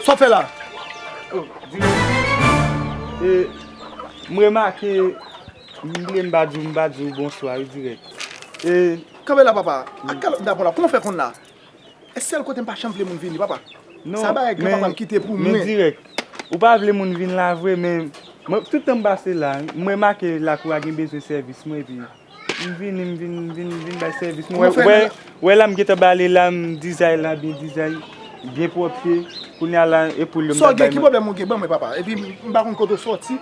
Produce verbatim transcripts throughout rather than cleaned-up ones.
Sa w fè la? Oh, dirèk. E, m remake, m vle m pa di w, m pa di w bonswa, wi, dirèk. E, kanpe la, papa. Ak kalòt m t ap pran la, kòman w fè konn la? E sèl kote m pa janm vle moun vini, papa. Non, sa bagay granpapa m kite pou mwen. Men dirèk, ou pa vle moun vin la vre, men mwen, tout tan m pase la, m remake lakou a gen bezwen sèvis mwen, epi m vini, m vin, m vin, m vin bay sèvis mwen. Wè, wè, wè la, m gentan bale la, m dizay la, byen dizay, byen pwòpte. Kounye a la, e poul yo m t ap bay manje. Sa w gen, ki pwoblèm ou gen? Ban mwen, papa. Epi m pa konn kote w sòti.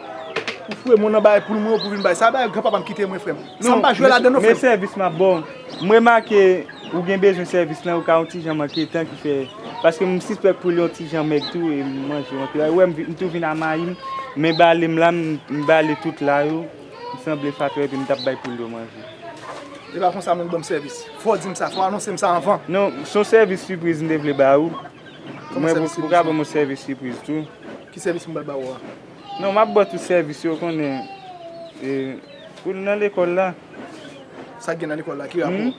Ou foure mwen nan bagay poul mwen, ou pou vin bay sa, bagay granpapa m kite mwen, frè m. Sa m pa jwe ladan non, frè m. Men sèvis m ap ba w. M remake ou gen bezwen sèvis lan, ou ka yon ti jan manke tan ki fè. Paske m sispèk poul yo yon ti jan mèg tou, e manje yo anpil. Ou wè m vi-, m tou vin a mayi m, men bale m la, m, m bale tout la yo. M sanble fatra epi m t ap bay poul yo manje. E pa konsa moun ban m sèvis. Fò w di m sa, fò w anonse m sa anvan. Non, se yon sèvis sipriz m te vle ba ou. Kòman sèvis sipriz? Mwen pou ka ban m yon sèvis sipriz tou. Ki sèvis m pral ba ou a? Non, m ap ba w tout sèvis yo, konnen, e, pou l nan lekòl la. Sa k gen nan lekòl la, ki rapò? Hmm?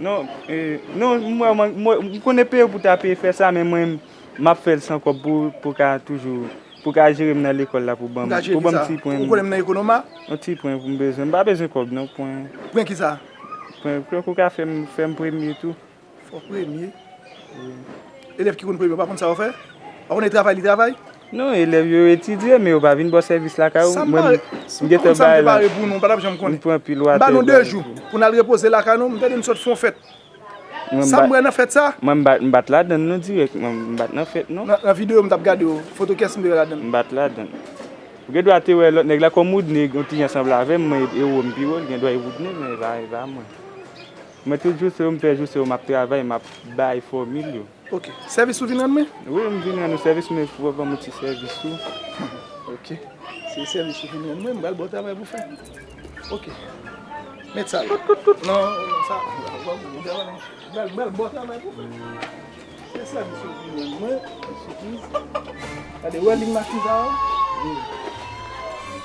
Non, e, non, m wè, m, m, m konnen peye w pou ta peye fè sa, men mwen, m ap fè l san kòb pou, pou ka toujou, pou ka jere m nan lekòl la, pou ban m, pou ban m ti pwen. Ou konnen m nan ekonoma? Yon ti pwen pou m bezwen. M pa bezwen kòb, non, pwen. Pwen ki sa? Pwen, pou ka fè m, fè m premye tou. Fò premye. Elèv ki konn premye, w pa konn sa yo fè? W pa konnen travay li travay? Non, elèv yo etidye, men yo pa vin ba w sèvis lakay ou. Mwen, m gentan bay la. Sa m pa, m pa konn sa m te pare pou nou, m pa t ap janm konnen. M pran pil watè. M ba nou de jou pou n al repoze lakay nou, m tande n sot fè yon fèt. Sa m wè nan fèt sa? Mwen, m bat, m bat ladann non dirèk, mwen, m bat nan fèt non. Nan, nan videyo m t ap gade yo, foto kiyès m te wè ladann? M bat ladann. Ou gen dwa te wè lòt nèg la, kòm Woodney yon ti jan sanble avè m, mwen, e wo m pi wo, li gen dwa e Woodney, men e pa, e pa mwen. Mwen tout jou se yo m fè, jou se yo m ap travay, m ap bay fòmil yo. Ok. Sèvis ou vin rann mwen? Wi, m vin rann ou sèvis, men fò w ban m yon ti sèvis tou. Ok. Se sèvis ou vin rann mwen, m pral ba w travay pou fè. Ok. Met sa la. Kout, kout, kout. Non, non, sa. M pral, m pral ba w travay pou fè. Se sèvis ou vin rann mwen, sipriz. Gade, wè liy machin sa yo? Wi.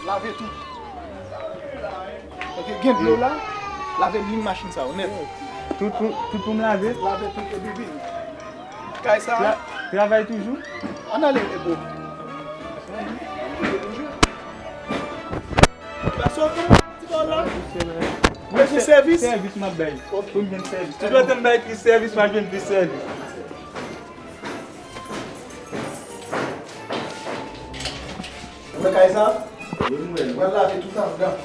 Lave tout. Ok, gen dlo la. Lave liy machin sa yo, nèt. Tout pou, tout pou m lave? Lave tout epi vini. Kay sa. Tra-, travay toujou? Ann ale, e bo. Pase w konn ti bò la? Mwen se sèvis. Sèvis m ap bay. Ok. Pou m jwenn sèvis. Tout lè m bay plis sèvis, m a jwenn plis sèvis. Ou wè kay sa? Wi, m wè l. Mwen lave tout anndan.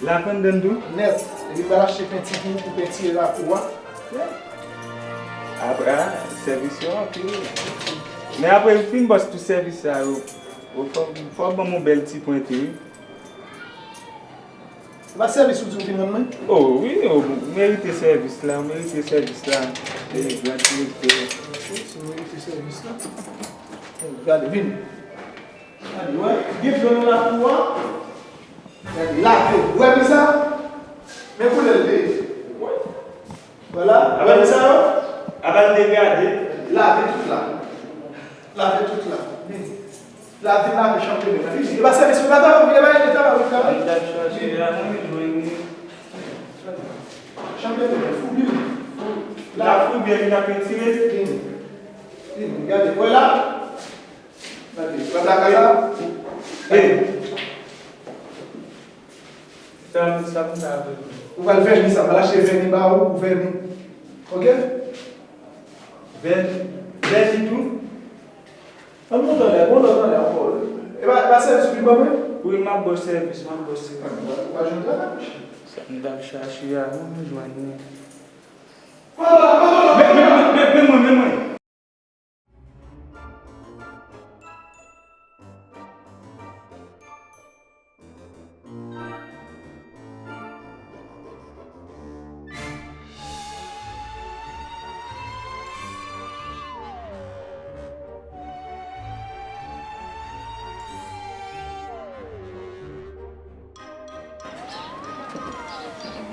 Lave anndan tou? Nèt. Epi m pral achte penti pou, pou pentire lakou a. Apre, a, sèvis yo anpil. Men apre, fin bòs tout sèvis sa yo, ou fò, fò ban m yon bèl ti pwen tou, wi. Se pa sèvis ou di ou vin rann mwen? O, wi, o, ou merite sèvis la, ou merite sèvis la. E, gran direktè. Ok, si ou merite sèvis la. Gade, vini. Gade, wè, gen dlo nan lakou a. Gade, lave. Ou wè pi sa? Men koulè l te ye. Vwala, wè pi sa yo? Apa l degrade? Lave tout la. Lave tout la. Vini. Lave, lave, chanpyon nèt. Vini. E pa sèvis ou pa ta, e pa, e ta, e ta. An dat chache a, mwen jwenn li. Chanpyon nèt, fout li. La fout byen, li ap retire. Vini. Vini, gade, wè la. Gade, wè lakay la. Hey. Sa, sa, sa, sa. Ou pral vèni sa, m pral achte vèni ba ou, pou vèni. Ok? Vèni, vèni tou. An nou tann, bon, nou tann ankò. E pa, e pa sèvis ou vin ban mwen? Wi, m ap ba w sèvis, m ap ba w sèvis. Ou pa jwenn travay, monchè. Sa m t ap chache a, mwen jwenn li. Men, men, men, men, men mwen, men mwen.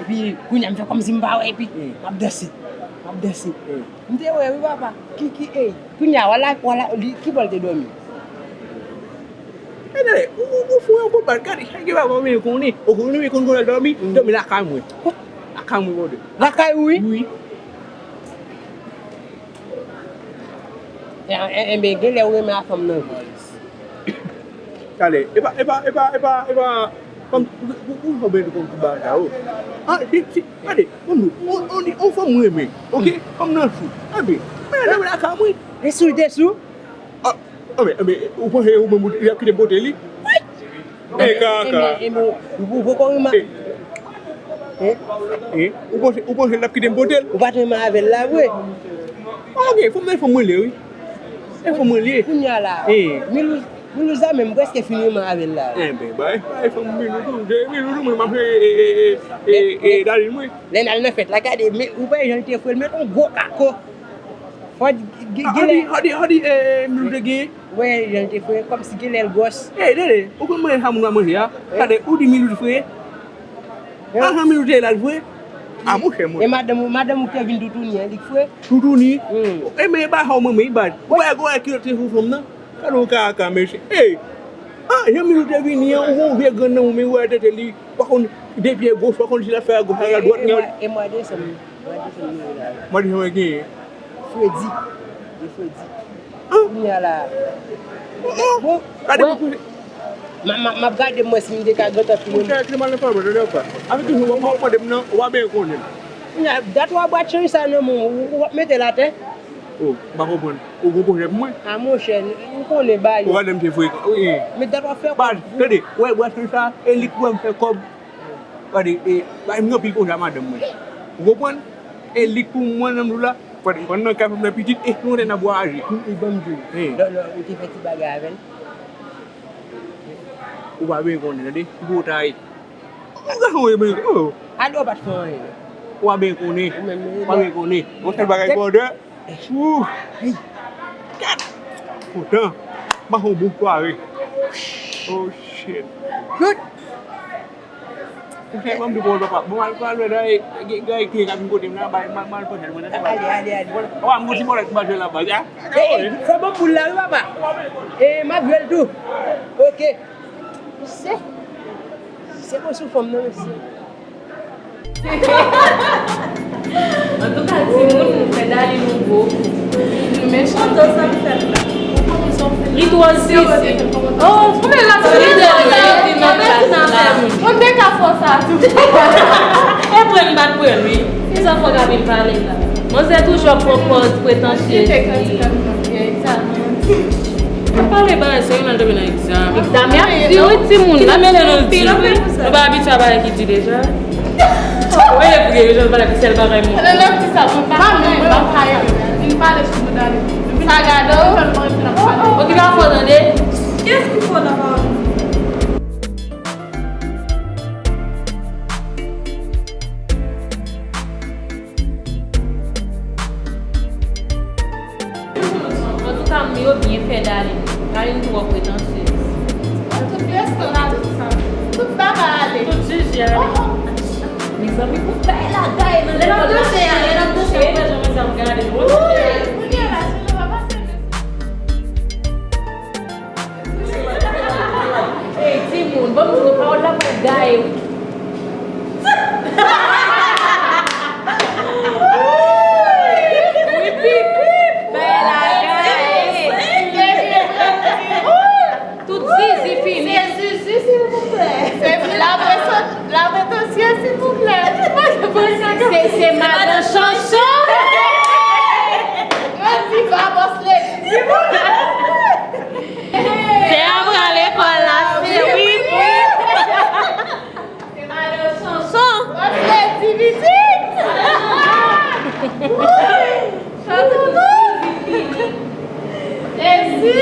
Epi kounye a m fè kòmsi m pa wè, epi m ap danse. M ap danse. M te wè wi papa. Ki, ki, ey. Kounye a, wala, wala, li, ki bò l te dòmi? E tande, ou, ou, ou fou yon kout bat, gade, chak gen bagay mwen konnen. Ou konnen, mwen konn konnen dòmi, dòmi lakay mwen. Lakay mwen, brother. Lakay ou, wi? Wi. E, e, enben, genlè ou renmen a fanm nan vre. Tande, e pa, e pa, e pa, e pa, e pa, fanm, ou, ou, ou, ou, ou, ou, ah, si, si, tande, fanm nou, on, on, on fanm mwen renmen, oke? Fanm nan sou, enben, men lè mwen lakay mwen. E sou, te sou? Ah, enben, enben, ou panse ou menm ou, li ap kite m pote li? E kaka. Enben, enben, ou, ou poko renmen. E, e, ou panse, ou panse l ap kite m pote l? Ou pa t renmen avè l la vre? Ok, fanm nan e fanm mwen li ye, wi. E fanm mwen li ye. Kounye a la, Milou, Milouza menm, m prèske fin renmen avè l la. Enben, bay, bay fanm Milou tou. Milou tou, mwen, m ap fè, e, e, e, e, Dalin mwen. Lè n al nan fèt la, gade, men, ou pa wè jan l te fre l, met yon gwo kako. Fò di, Hadi, Hadi, Hadi, e, Milou te genyen. Wè, jan l te fre, kòmsi genlè l gwòs. E, tande, ou konn manje sa moun pa manje a? Gade, ou di Milou te fre. A, jan Milou te ye la, l fre. A, monchè, mwen. E madanm ou, madanm ou ki te vin toutouni an, li k fre? Toutouni? E, men, e pa sa w mwen, men, bad. Ou wè, ou wè kilòt te sou fanm nan? Gade yon kaka, mesye. Ey! Ah, jan Milou te vini an, ou gon vye grenn nan ou, men ou wè tete li, pa konn de pye goch, pa konn si l ap fè a goch, a dwat, e, e, mwa, e mwa desanm, mwa desanm nou ye la. Mwa desanm genyen. Fredi. E Fredi. Kounye a la. Bon, gade pou m ap gade mwen si m te ka gentan fini. Monchè, ki mal nan fè mwen, tande w pa. Avèk toujou, w ap mande m nan, w a byen konnen. Kounye a, dat w a bwat chanj sa nan men w, w ap mete l atè. Oh, m pa konprann. Ou gon pwojè pou mwen? A monchè, ou konnen bagay yo. Ou gade m te frekan. Wi. Men dat w ap fè kòb. Baz, tande, ou wè bwat chanj sa, e li k pou wè m fè kòb. Gade, e, bay m anpil pwojè a madanm mwen. Ou konprann? E li k pou mwen nan m la. Gade, pandan kay fanm nan pitit, e nou te nan bwa aje. Wi, ban m di w. Lò, lò, ou te fè ti bagay avè l. Ou pa byen konnen, tande? Ou poko ta ye. Ou gason ou ye, men, oh. Alò, ou pa t fè anyen. Ou pa byen konnen. Ou pa byen konnen. Yon sèl bagay, brother. Ooh. Gad. Poutan, m pa fè yon bon sware. Oh, shit. Good. Ou fè ban m di bon, papa. Bon, al, al, al, al, gen, gen kle k ap vin kote m la, bay, m al, m al pran sèl mwen, tande, ale, ale, ale. Papa, m gon ti bòlèt pou m al jwe la, baz, a? Ey, ey, fè ban m boul la, wi, papa. E, m ap jwe l tou. Ok. Se, se bon sou fanm nan, mesye. Antouka, timoun, fè Dali nou gwo. Li mechan. Li twò zizi. Oh, konbyen la, li twò zizi nan klas la. Mwen te ka fè sa tou. E pran bat pran, wi. Se sa fò Gaby pale la. Manzè toujou ap pran pòz pretansyez li. Pale bagay serye, nou al dòmi nan egzam. Egzam y ap di wi, timoun. N ap mele nou di wi. Nou pa abitye a bagay ki di deja. Ou e vre, yo jwenn bagay ki sèl bagay moun. Lè l ap di sa, mwen pa renmen, mwen pa renmen. Vin pale sou mwen, Dali. Sa gade w. Ou ki pa fò tande. Kiyès ki fò nan pawòl? Antouka, m yo byen fè Darline. Darline twò pretansyez. Tout leson la, tout sa. Tout bagay ale. Tout jije ale. Oh, oh. Mezanmi, pou bay la gaye nan lekòl la. Lè n ap danse a, lè n ap danse a, ou wè jan mezanmi gade. Wi, kounye a la, si nou pa pase. Ey, timoun, ban m di nou, pawòl la pral gaye, wi. Wi, pi, pi, bèl bagay. Tout zizi fini. Se zizi, silvouplè. Se la preso-, la pretansyez, silvouplè. Se, se madan chanson. Mwen di va bòs ledi, silvouplè. Se apre lekòl la, se wi. Se madan chanson. Bòs ledi pitit. Jezi.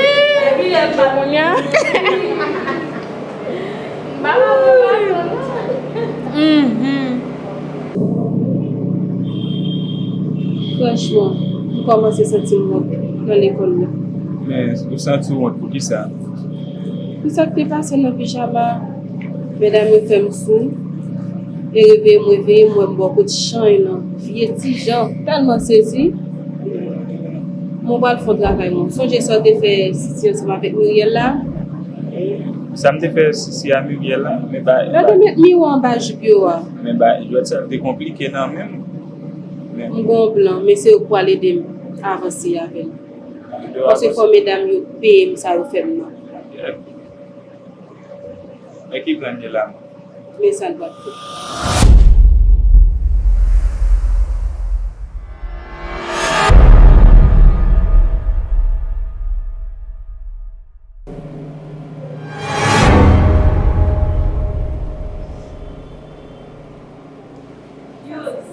Epi lè pa kounye a. Mhm. Franchman, m kòmanse santi m wont nan lekòl la. Men, ou santi w wont poukisa? Pou sa k te pase nan pijama, medam yo fè m sou. E reveye m, reveye m, wè m bò kot chanj lan. Vye Ti Jan, tèlman sezi. Mwen pral fè yon travay mwen. Sonje sa w te fè Sisi ansanm avèk Miriel la? Sa m te fè Sisi a Miriel la, men ba, ba, yo te met miwa anba jip yo a. Men ba, jwèt sa te konplike nan men m. Men m gen yon plan, men se yo k pral ede m avanse avè l. Paske fò medam yo peye m sa yo fè m nan. Men ki plan l ye la? Men sa l pral fè. Yous.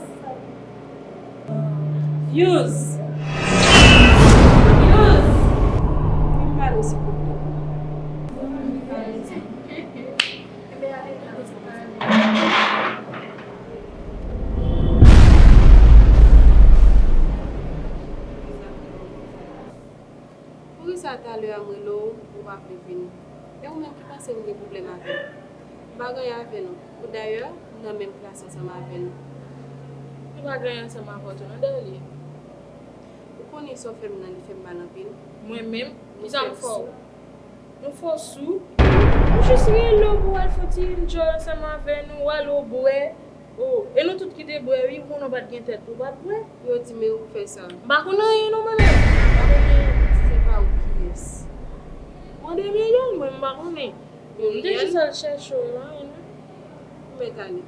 Yous. Yous. Vin pale, silvouplè. Poukisa talè a m rele w, ou pa vle vini? E ou menm ki panse m gen pwoblèm avè w? M pa gen anyen avè nou. Pou dayè, m nan menm klas ansanm avè nou. M pa gen anyen ansanm avè w tou non, Darlie. Ou konnen sa w fè m nan, li fè m mal anpil. Mwen menm? Kisa m fè w? Ou fè w sou? Ou jis rele w pou w al fè yon ti enjoy ansanm avè nou, w al obwè. Oh, e nou tout ki te bwè, wi, ou konnen w pa t gen tèt pou w pa t bwè. Yo di men ou fè sa. M pa konn anyen non mwen menm. M pa konn anyen. Si se pa ou, kiyès? Mande Miriel, mwen m pa konnen. M te jis al chèche w, e pa anyen non. Ou mèt ale.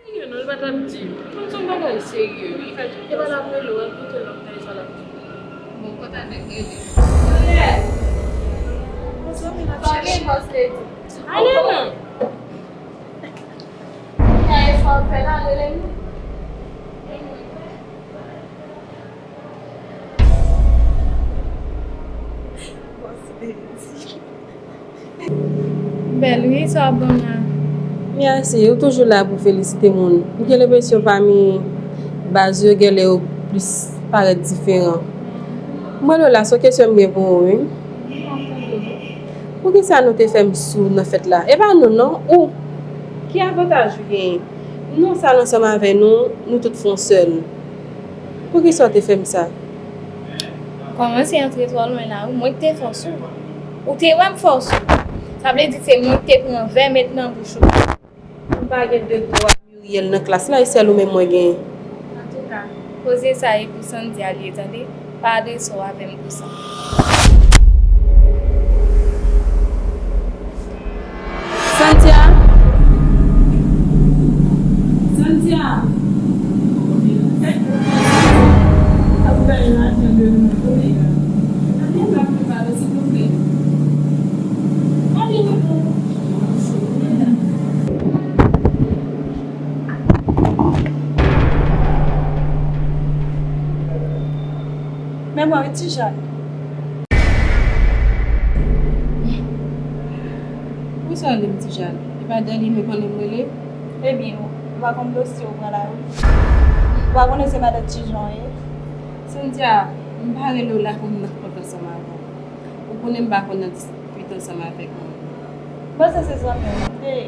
Serye non, li pa t ap di. Konn se yon bagay serye wi. E pa l ap rele w, al koute l, w ap tande sa l ap di. Bon, konn sa nèg rele. Mwen zanmi l ap chèche. Ale non. Gen efò fè la, rele nou. Bèl wi, sa w ap ban m la. Mèsi, ou toujou la pou felisite moun. M gen lenpresyon pami baz yo, genlè yo plis parèt diferan. Mwen Lola, se yon kesyon m gen pou ou wi. Poukisa nou te fè m sou nan fèt la? E pa nou non, ou. Ki avantaj ou genyen? Nou sal ansanm avè nou, nou tout fè yon sèl. Poukisa w te fè m sa? Kòmanse antre twò lwen la wi, mwen ki te fè w sou. Ou te wè m fè w sou. Sa vle di se mwen ki te pran vè met nan bouch ou. M pa gen de dwa. Miriel nan klas la, e sèl ou menm mwen genyen. Antouka, koze sa e pou Sandia li ye, tande. Pa adrese w avè m pou sa. Sandia! Sandia! Men mwen wi, Ti Jàn. Poukisa w rele m Ti Jàn? E pa Darline ou konnen m rele? Ebyen, ou pa konn dosye w pran la wi. Ou pa konnen se madan Ti Jàn w ye? Sandia, m pa rele w la pou m nan kont ansanm avè w. Ou konnen m pa konn nan dispit ansanm avèk moun. M panse se zanmi w, wi.